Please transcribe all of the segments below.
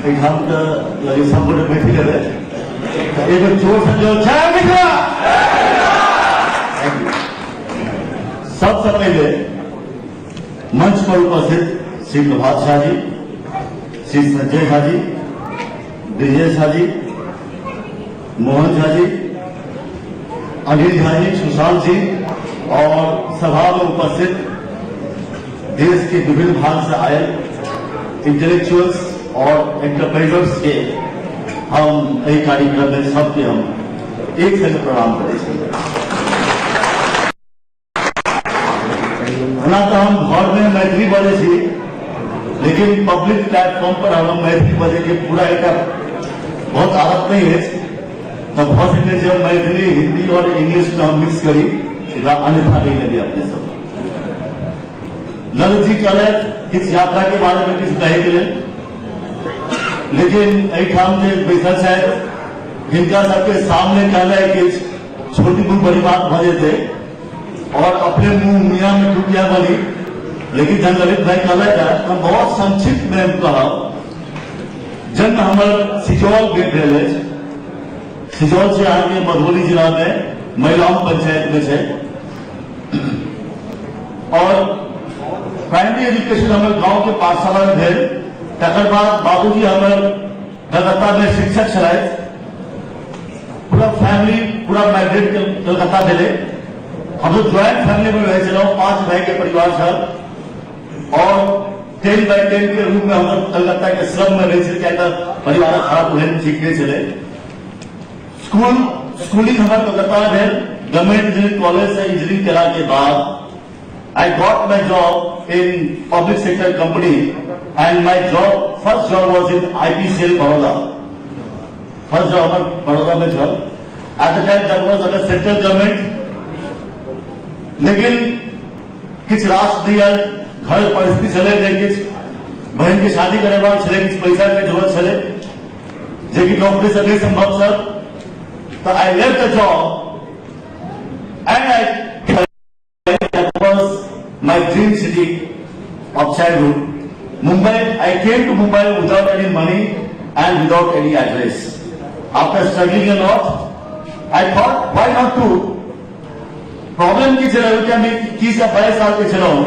एहिठाम तऽ लगे सब गोटे बैठ गेलै, एगो जोर से जो जय मिथिला। Thank you. सबसे पहले मंच पर उपस्थित श्री प्रभात झा जी, श्री संजय झा जी, ब्रिजेश झा जी, मोहन झा जी, अनिल झा जी, सुशांत जी और सभा में उपस्थित देश के विभिन्न भाग से आए इंटेलेक्चुअल्स और एंटरप्रेन्योर्स के हम एहि कार्यक्रम में सबके हम एक संग प्रणाम करै छी। ओना तऽ हम घर में मैथिली बजै छी, लेकिन पब्लिक प्लेटफॉर्म पर हम मैथिली बजै के पूरा एक बहुत आदत नहीं अछि, तऽ भऽ सकै छै हम मैथिली, हिंदी और इंग्लिश में हम मिक्स करी, एकरा अन्यथा नहीं लगे अपने सब। ललित जी कहले किछु यात्रा के बारे में किछु कहै के लेल, लेकिन एहिठाम जे बैसल छथि हिनका सबके सामने कहले किछु छोटी मुँह बड़ी बात भऽ जेतै और अपने मुँह मियाँ में टूटिया बनी। लेकिन जहन ललित भाई कहले हम बहुत संक्षिप्त में हम कहब। जन्म हमर सिजौल में भेल अछि। सिजौल से अहाँके मधुबनी जिला में महिलाओं पंचायत में छै और प्राइमरी एजुकेशन हमर गांव के पाठशाला में भेल। तकर बाद बाबूजी हमर कलकत्ता में शिक्षक छलथि। पूरा फैमिली पूरा माइग्रेट कलकत्ता भेलै। हम लोग ज्वाइंट फैमिली में रहै छलहुँ, 5 भाई के परिवार छल और 10 बाई 10 के रूम में हम लोग कलकत्ता के स्लम में रहै छलियै, कियाकि परिवारक हालत ओहन ठीक नहीं छलै। स्कूलिंग हमर कलकत्ता में भेल। गवर्नमेंट इंजीनियरिंग कॉलेज से इंजीनियरिंग केला के बाद I got my job in public sector company and my first job was in IPCL Baroda. First job हमर बड़ौदा में छल। At the time that was under central government. लेकिन किछु राष्ट्र दियल, घर परिस्थिति छलै जे किछु बहन के शादी करेबाक छलै, किछु पैसा के जरूरत छलै जे कि नौकरी से नहीं संभव छल। तो I left the job and I that was my dream city of childhood, Mumbai. I came to Mumbai without any money and without any address. After struggling a lot, I thought why not to. Problem की छलै कि हम 21 या 22 साल के छलहुँ।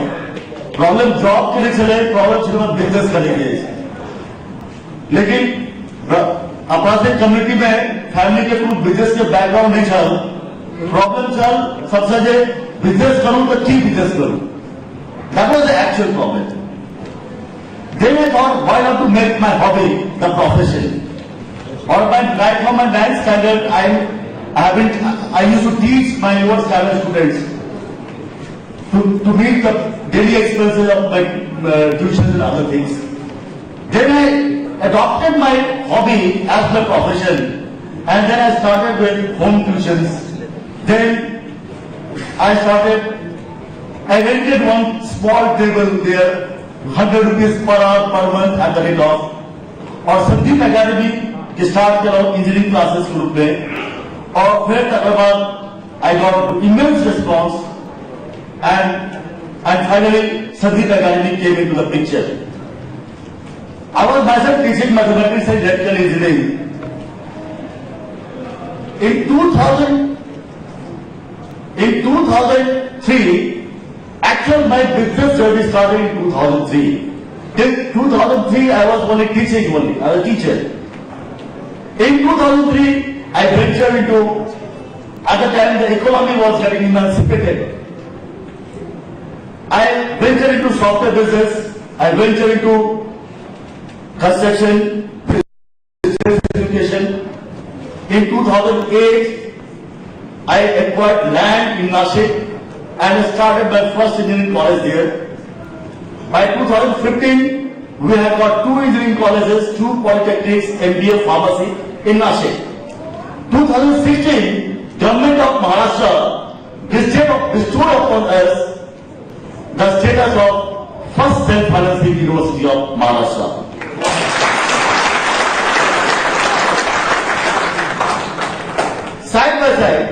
Problem job के लिए छलै, प्रॉब्लम छलै बिजनेस करे के। लेकिन अपना से कम्युनिटी में फैमिली के कोनो बिजनेस के बैकग्राउंड नहीं छल। प्रॉब्लम छल सबसे जे बिजनेस करूं तो की बिजनेस करूं। That was the actual problem. Then I thought, why not to make my hobby the profession? Or my right from my 9th standard, I haven't, I used to teach my lower standard students to meet the daily expenses of my tuitions and other things. Then I adopted my hobby as my profession, and then I started with home tuitions. Then I started, I rented one small table there, 100 rupees per hour per month at the rate of, और Sandeep academy के start केलहुँ engineering classes के रूप में। और फिर तकर बाद I got immense response and finally Sandeep Academy came into the picture. I was myself teaching mathematics and electrical engineering. In 2003, actual my business journey started in 2003. Till 2003, I was only teaching only. I was a teacher. In 2003, I ventured into, at the time the economy was getting emancipated. I ventured into software business. I ventured into construction, business education. In 2008, I acquired land in Nashik and started my first engineering college there. By 2015, we have got 2 engineering colleges, 2 polytechnics, MBA pharmacy in Nashik. 2016, Government of Maharashtra bestowed upon us the status of first self-financing university of Maharashtra. Side by side,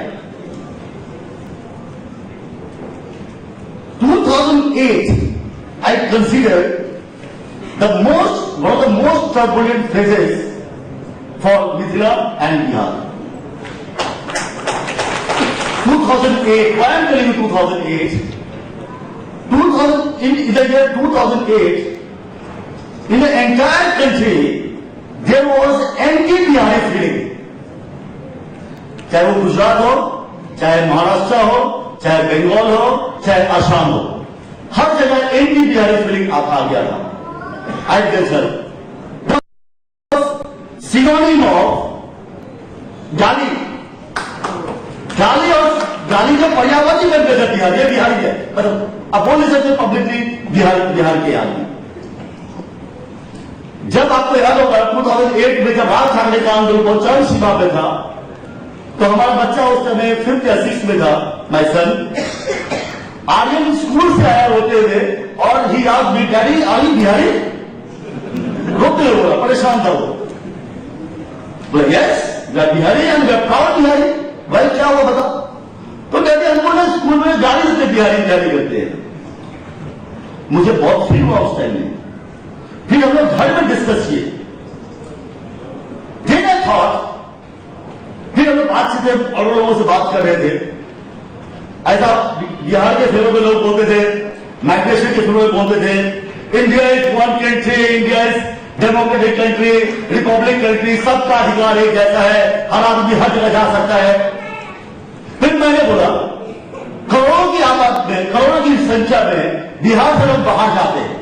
2008, I considered the most One of the most turbulent phases for Mithila and Bihar. 2008, why I am telling you 2008? 2000, in the year 2008, in the entire country, there was anti-Bihari feeling. चाहे वो गुजरात हो, चाहे महाराष्ट्र हो, चाहे बंगाल हो, चाहे असम हो, हर जगह एंटी बिहारी फीलिंग आ गया था। Agriculture synonym of गाली, गाली और गाली जो पर्यावरण बन गया बिहार, ये बिहारी है, मतलब अब बोल नहीं सकते पब्लिकली बिहार, बिहार के आदमी। जब आपको याद होगा 2008 में जब राज ठाकरे का आंदोलन बहुत चरम सीमा पे था, तो हमारा बच्चा उस समय 5th या 6th में था, माई सन आर्यन स्कूल से आया रोते हुए, और he asked me, daddy are you Bihari? रोते हुए बोला, परेशान था वो। बोला yes we are Bihari and we are proud Bihari. भाई क्या हुआ बता? तो डैडी हमको ना स्कूल में गाली देते, बिहारी बिहारी करते हैं। मुझे बहुत फील हुआ उस टाइम में। फिर हम लोग घर में डिस्कस किए, then I thought, फिर हम लोग बातचीत और लोगों से बात कर रहे थे। ऐसा बिहार के फेवर में लोग बोलते थे, माइग्रेशन के फेवर में बोलते थे, India is one country, India is democratic country, republic country, सबका अधिकार एक जैसा है, हर आदमी हर जगह जा सकता है। फिर मैंने बोला करोड़ों की आबाद में, करोड़ों की संख्या में बिहार से लोग बाहर जाते हैं,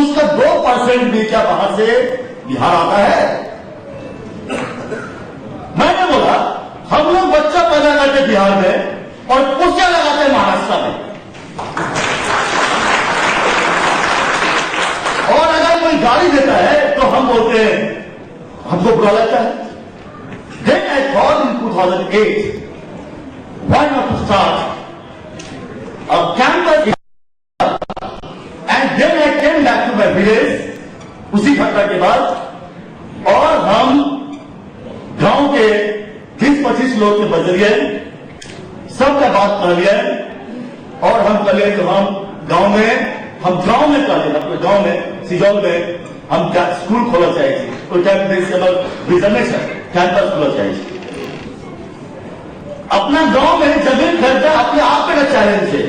उसका 2% भी क्या बाहर से बिहार आता है? मैंने बोला हम लोग बच्चा पैदा करते बिहार में और पोचा लगाते हैं महाराष्ट्र में, और अगर कोई गाली देता है तो हम बोलते हैं हमको बुरा लगता है। Then I thought in 2008, why not to start a campus? And then I came back to my village, उसी घटना के बाद, और हम गांव के 20-25 लोग के बजरिए सबका बात कर लिया, और हम कर लिया कि हम गांव में कर लिया, अपने गांव में सिजौल में हम स्कूल खोला चाहिए, कैंपस खोला चाहिए। अपना गांव में जमीन खरीदना अपने आप में चैलेंज है,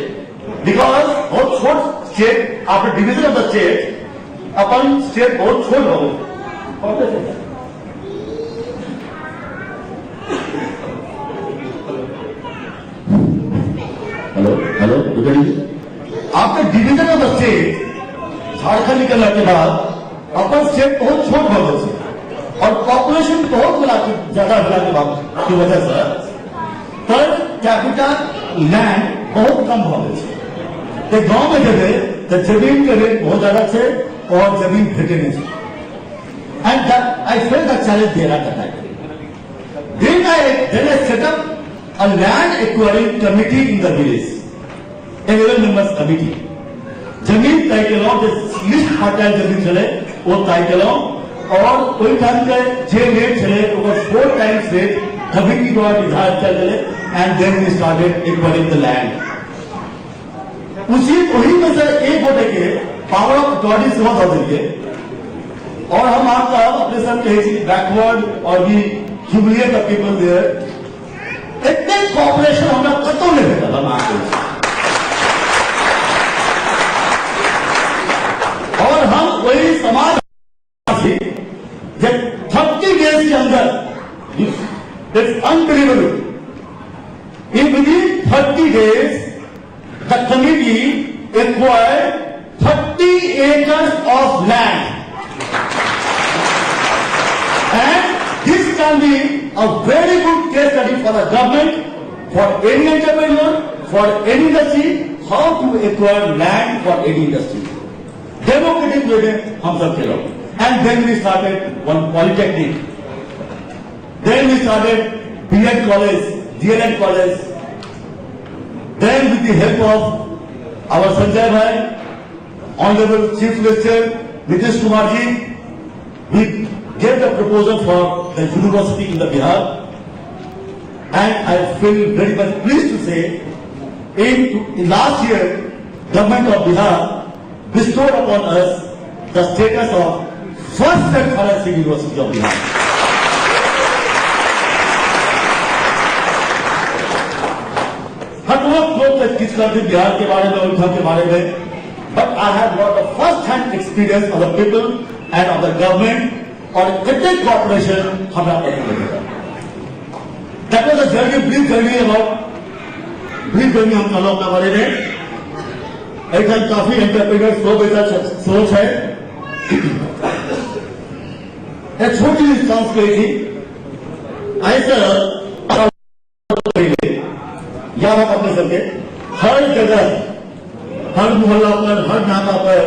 because बहुत छोट स्टेट, आपने division of the state, upon state बहुत छोट हो गए। Hello hello, after division of the state Jharkhand निकलने के बाद अपन स्टेट बहुत छोट हो गए और पॉपुलेशन बहुत ज्यादा मिला के बाद की वजह से पर कैपिटल लैंड बहुत कम हो गए। तो गांव में जगह तो जमीन के रेट बहुत ज्यादा थे और जमीन भेटे नहीं थे। And that I felt the challenge there at that time. Then I set up a land acquiring committee in the village, 11 members committee. जमीन तय केलहुँ, जे लिस्ट फर्टाइल जमीन छलै ओ तय केलहुँ, और ओहि टाइम के जे रेट छलै ओकर 4 टाइम्स रेट कमिटी द्वारा निर्धारित कयल गेलै। And then we started acquiring the land. उसी वही में से एक गोटे के पावर ऑफ अटॉर्नी सेहो दऽ देलियै, और हम अहाँके अपने सब कहै छी बैकवर्ड और we humiliate the people there. एतेक कॉपरेशन हमरा कतौ नहि भेटल। हम अहाँके और हम वही समाज जे 30 डेज के अंदर, it's unbelievable, in within 30 days the committee acquired 30 acres of land, and this can be a very good case study for the government, for any entrepreneur, for any industry, how to acquire land for any industry. Democratic way में हम सब खेलो। And then we started one polytechnic, then we started B.Ed college, D.El.Ed college. Then with the help of our Sanjay Bhai, Honorable Chief Minister Nitish Kumar ji, we gave the proposal for the university in the Bihar, and I feel very much pleased to say, in last year, government of Bihar bestowed upon us the status of first self financing university of Bihar. हर लोग किछु करते बिहार के बारे में, ओहिठाम के बारे में, but I have got the first hand experience of the people and of the government और कतेक कॉर्पोरेशन हमरा पर। That was a journey, brief journey about brief journey हम कहलहुँ अपना बारे में। एहिठाम काफी एंटरप्रेन्योर सोच है। एक छोटी सी सांस कही थी ऐसा याद आप अपने सबके हर जगह हर मोहल्ला पर हर नाका पर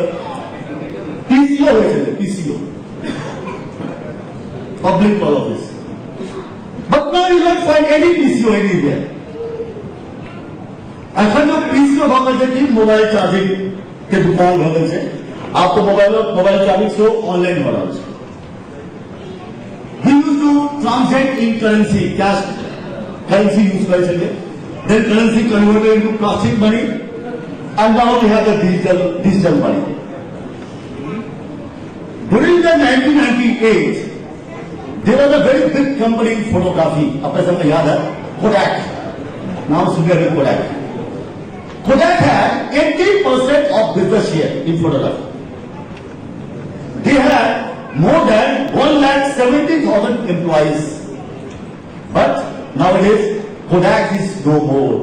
पीसीओ होइ छलै, PCO public call office. But now you don't find any PCO anywhere. एखन जो पीसीओ भऽ गेल छै कि मोबाइल चार्जिंग के दुकान भऽ गेल छै। आब तऽ मोबाइल चार्जिंग सेहो ऑनलाइन भऽ रहल छै। We used to transact in currency, cash currency use करै छलियै, then currency converted into plastic money, and now we have the digital money. During the 1998, there was a very big company in photography. अपने सबको याद है Kodak, नाम सुनिए अभी Kodak. Kodak had 80% of business share in photography. They had more than 1,70,000 employees. But nowadays Kodak is no more.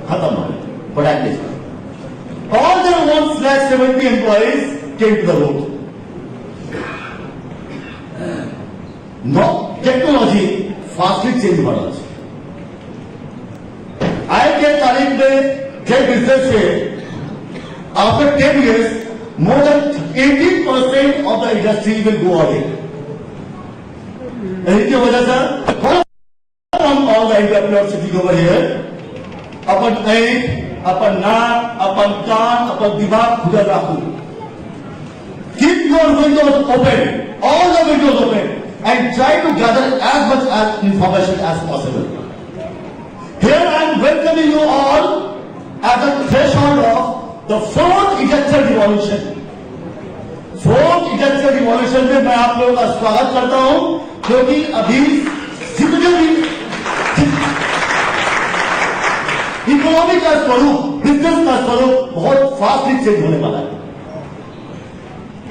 खत्म हो गया Kodak is. All their 1,70,000 employees came to the road. No, technology fastly change हो रहा है। आज के तारीख में जे बिजनेस है after 10 years more than 80% of the industry will go away. एही के वजह से all the entrepreneurs sitting over here, अपन आँखि, अपन नाक, अपन कान, अपन दिमाग खुला राखू। Keep your windows open, all the windows open, and try to gather as much as information as possible. Here I am welcoming you all at the threshold of the fourth industrial revolution. Fourth industrial revolution में मैं आप लोगों का स्वागत करता हूं, क्योंकि अभी जितने भी इकोनॉमी का स्वरूप, बिजनेस का स्वरूप बहुत फास्टली चेंज होने वाला है।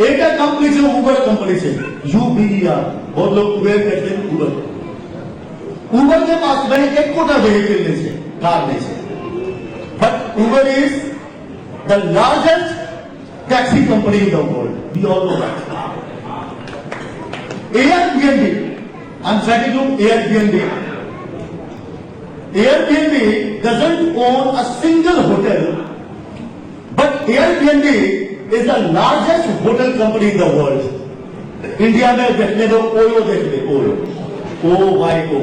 एक कंपनी से उबर कंपनी से UBER, बहुत लोग उबेर कहते हैं, उबर। उबर के पास में एक कोटा वेहिकल नहीं है, कार नहीं है, but Uber is the largest taxi company in the world. We all know that. Airbnb, I am citing to Airbnb. Airbnb doesn't own a single hotel, but Airbnb is the largest hotel company in the world. India में देखने दो OYO, देख ले OYO, OYO,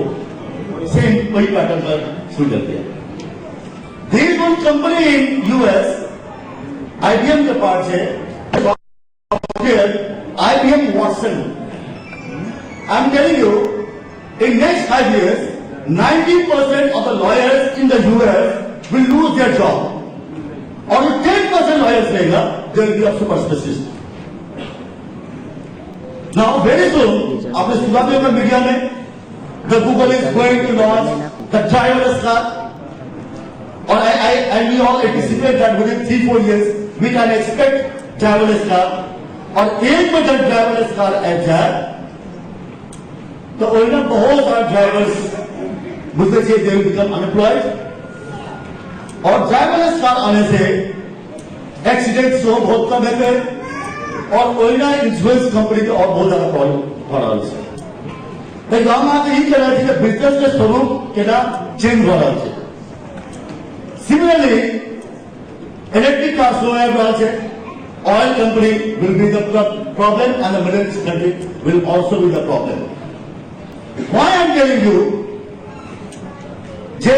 same वही pattern पर शुरू कर दिया। There is one company in US, IBM के पार्ट है, IBM Watson. I am telling you, in next 5 years, 90% of the lawyers in the US will lose their job. और जो 10% lawyers रहेगा, they will be a super specialist. Now very soon, आपने सुना भी होगा media में, the Google is going to launch the driverless car. और I we all anticipate that within 3-4 years we can expect driverless car. और एक बार जब driverless car आ जाए, तो ओइना बहुत सारे ड्राइवर्स बुझते छियै they will become unemployed. और ड्राइवरलेस कार आने से एक्सीडेंट सेहो बहुत कम हेतै और ओहिना इंश्योरेंस कंपनी के और बहुत ज्यादा प्रॉब्लम भऽ रहल छै। तऽ हम अहाँके ई कह रहल छी जे बिजनेस के स्वरूप केना चेंज भऽ रहल छै। सिमिलरली इलेक्ट्रिक कार सेहो आबि रहल छै। Oil company will be the problem and the Middle East country will also be the problem. Why I am telling you जे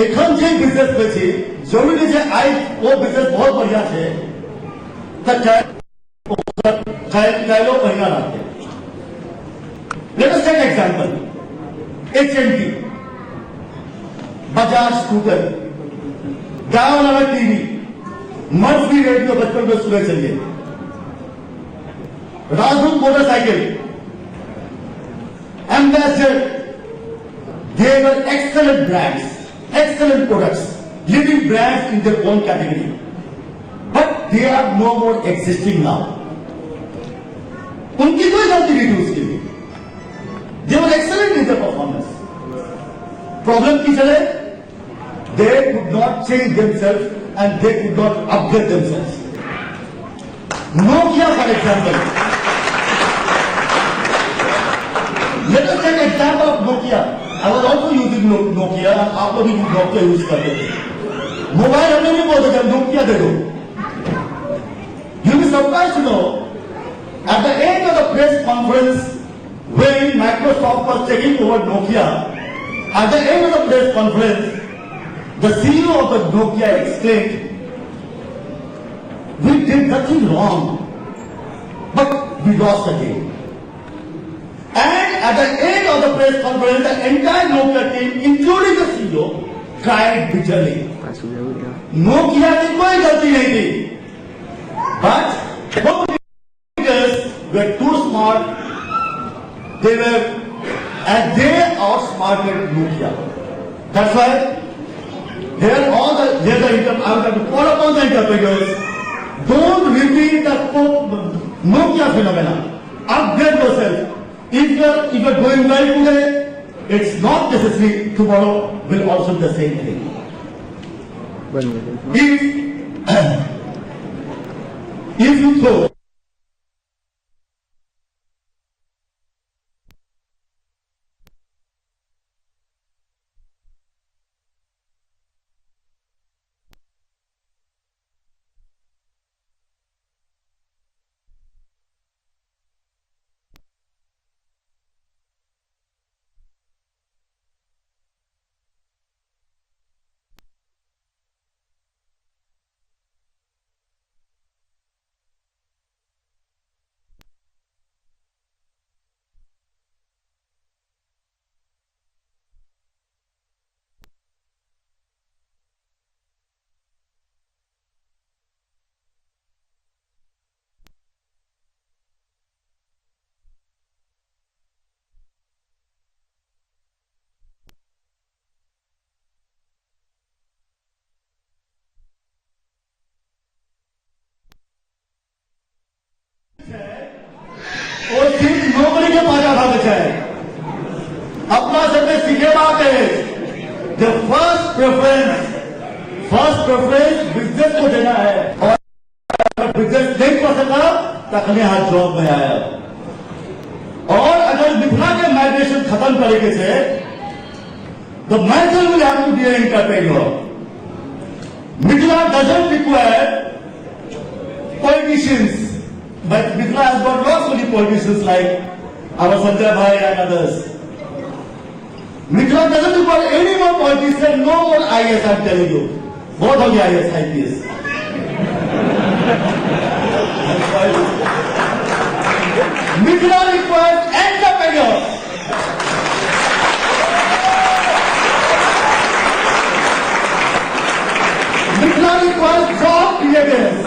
एखन जे बिजनेस में छी, जरूरी नहीं छै आइ ओ बिजनेस बहुत बढ़िया छै तऽ काल्हि बढ़िया रहतै। Let us take example, HMT, Bajaj scooter, गाँव वाला टीवी, मर्फी रेडियो बचपन में सुने चलिए। Rajdoot motorcycle, Ambassador, they were excellent brands, excellent products, leading brands in their own category. But they are no more existing now. उनकी कोई गलती नहीं थी उसके लिए. They were excellent in their performance. Problem की चले, they could not change themselves and they could not upgrade themselves. Nokia, for example. Let us take example of Nokia. I was also using Nokia. आप लोग भी Nokia use करते थे. Mobile हमें नहीं बोलते थे, Nokia दे दो. You will be surprised to know, at the end of the press conference when Microsoft was taking over Nokia, at the end of the press conference, the CEO of the Nokia exclaimed, "We did nothing wrong, but we lost the game." And at the end of the press conference, the entire Nokia team, including the CEO, cried bitterly. Nokia की कोई गलती नहीं थी, but competitors were too smart. They were, and they outsmarted Nokia. That's why here all the here the inter, I would have to call upon the entrepreneurs. Don't repeat the Nokia phenomena. Upgrade yourself. If you are doing well today, it's not necessary tomorrow will also be the same thing. If you throw ओ सिर्फ नौकरी के पाछा भागे छै। अपना सबके सिखेबाक अछि the first preference business को देना है और अगर बिजनेस नहीं कर सका तखने हाथ जॉब में आया। और अगर मिथिला के माइग्रेशन खत्म करे के छै, the Maithil will have to be an entrepreneur. Mithila doesn't require politicians, but Mithila has got lots many politicians like our Sanjay Bhai and others. Mithila doesn't require any more politicians, no more IAS, I'm telling you. बहुत हो गया IAS, IPS. I'm sorry. Mithila requires entrepreneurs. Mithila requires job creators.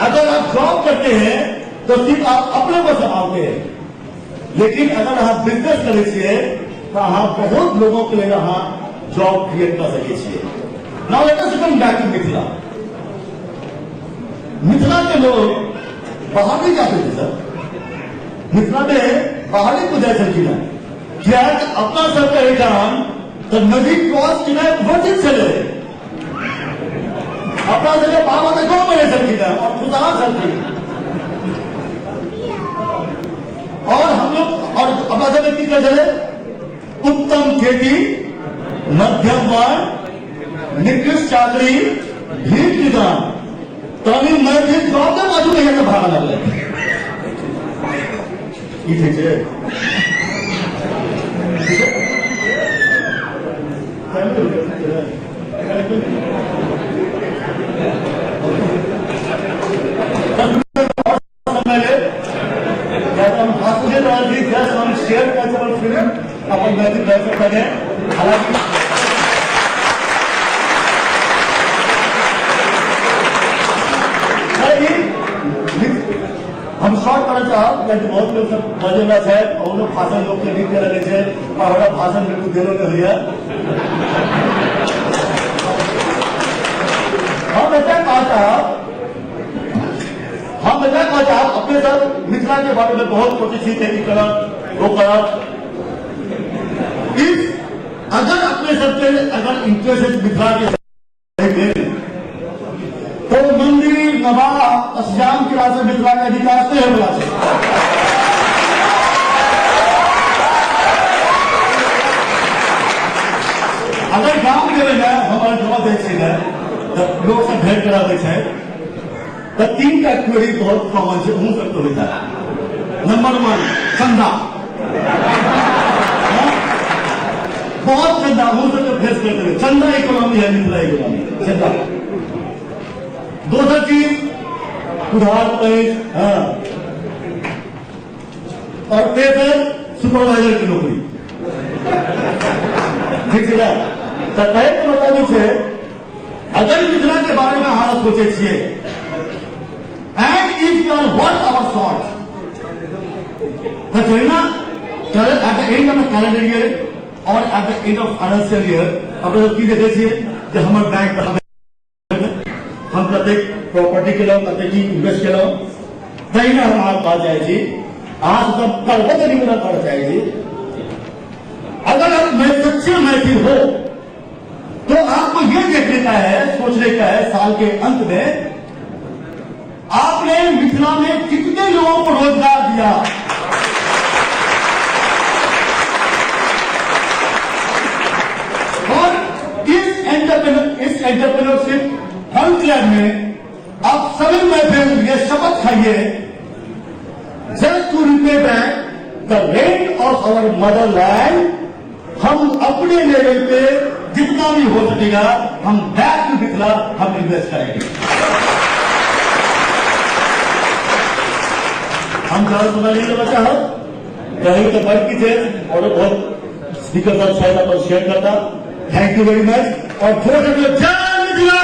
अगर आप job करते हैं तो सिर्फ आप अपने को संभालते हैं, लेकिन अगर आप बिजनेस करै छियै तो अहाँ बहुत लोगों के लिए अहाँ जॉब क्रिएट कर सकै छियै। Now let us come back to Mithila. Mithila के लोग बाहर नहीं जाते थे सर। मिथिला में बाहर नहीं जाए छलखिन हेँ, कियाकि अपना सबके एहिठाम तऽ नदी क्रॉस केनाइ वर्जित छलै। अपना सबके बाबा तऽ गाँव में रहै छलखिन हेँ और खुशहाल छलखिन और हम लोग और अपना सबके की कहै छलै, उत्तम खेती, मध्यम वन, निकृष्ट चाकरी, भीख निदान। तभी मैथिल जॉब के बाजू नहीं तऽ भागऽ लगलै। ई ठीक छै? समय ले हम हंसने रहल छी, जस्ट हम शेयर करै छी अपन फिल्म, अपन मैथिल भाई सब संगे। हालांकि सर, ई हम शॉर्ट करऽ चाहब कियाकि बहुत लोग सब बजेला छै और लोग भाषण लोग के नीक लगे छै और हमरा भाषण बिल्कुल देलो नहीं होइए। हम एतय कहऽ चाहब, हम एतय कहऽ चाहब अपने सब मिथिला के बारे में बहुत सोचै छी कि करब वो करब। इस अगर अपने सबके अगर इंटरेस्ट है मिथिला के तो मंदिर नवाह असजाम किला से मिथिला के विकास नहीं होना चाहिए। अगर गांव गेलै ने हमारे गाँव जाइ छै ने तऽ लोक सब भेंट कराबै छै तऽ तीन टा क्वेरी बहुत कॉमन छै, अहूँ सबके होइत हैत। नंबर 1 चंदा, बहुत चंदा अहूँ सबके फेस करते रहे। चंदा इकोनॉमी है मिथिला इकोनॉमी, चंदा। दोसर चीज उधार पैंच, हाँ, और तेसर सुपरवाइजर की नौकरी। ठीक छै ने? तऽ कहैके मतलब ई छै अगर मिथिला के बारे में अहाँ सोचै छियै and if you are worth our salt तऽ जहिना at the end of the calendar year और at the end of financial year अपने सब की देखै छियै जे हमर बैंक हम कतेक प्रॉपर्टी केलहुँ, कतेक की इन्वेस्ट केलहुँ। तहिना हम अहाँके पास जाइ छी, अहाँ सब करबो तऽ निवेदन करऽ चाहै छी। अगर आप मैं सच्चे मैथिल हो तो आपको ये देखने का है, सोचने का है साल के अंत में आपने मिथिला में कितने लोगों को रोजगार दिया। और इस एंटरप्रेन्योरशिप कॉन्क्लेव में आप सभी मैथिल ये शपथ खाइए, just to repay back the rent of our motherland. हम अपने लेवल पे जितना भी हो सकेगा हम बैक टू मिथिला हम इन्वेस्ट करेंगे। हम ज्यादा समय नहीं लेना चाहब, कहीं तो बढ़ की थे और बहुत स्पीकर साहब शायद अपन शेयर करता। Thank you very much और जोर से जय मिथिला।